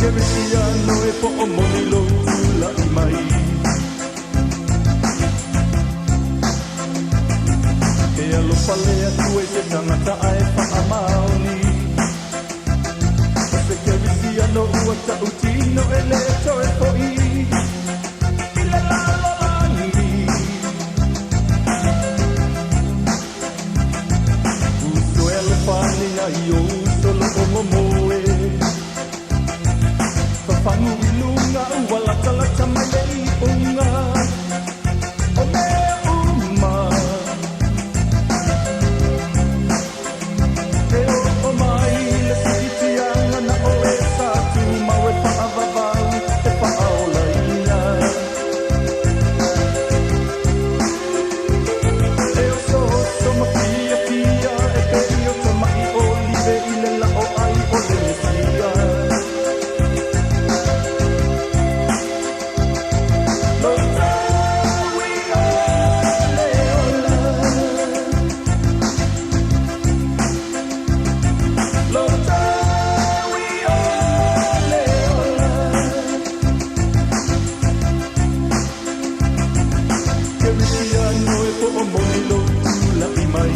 Kerisiano e po'omoni lou tula'i mai. E alofa le Atua i se tagata ae faamaoni. O se Kerisiano ua ta'utino e lē toe fo'i i le lalolagi. Uso e alofa ane ai ou uso lo'o momoe. Fafagu i luga ua latalata mai le iuga o mea uma. E oo mai le si'itiaga na o e sa tumau e fa'avavau e fa'aolaina. E osooso ma fiafia e pei o tama'i olive i le la'o ai o le Mesia. Lotaui o le ola. Lotaui o le ola. Kerisiano e po'omoni lou tula'i mai.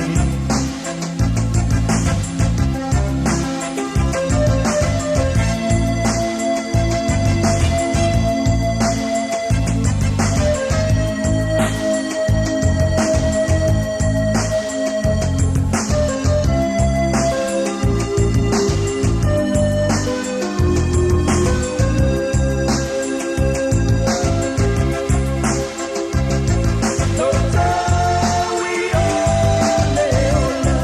Lotaui o le ola.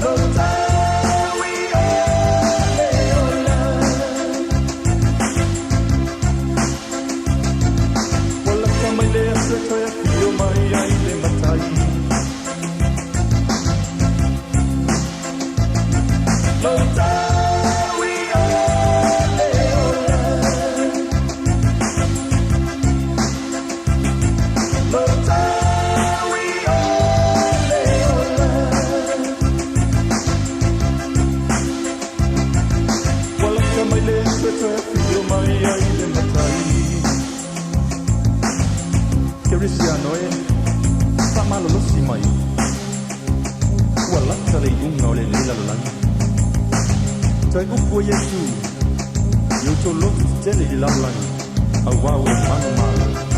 Lotaui o le ola. Ua lata mai le aso e toe afio mai ai le Matai. Lotaui o le ola. Lotaui o le ola. Ua lata mai le aso e toe afio mai ai le Matai. Kerisiano e, fa'amalolosi mai. Ua lata le iuga o lenei lalolagi. Toe upu e Iesu, i outou loto tetele i le lalolagi, auā ua manumalo.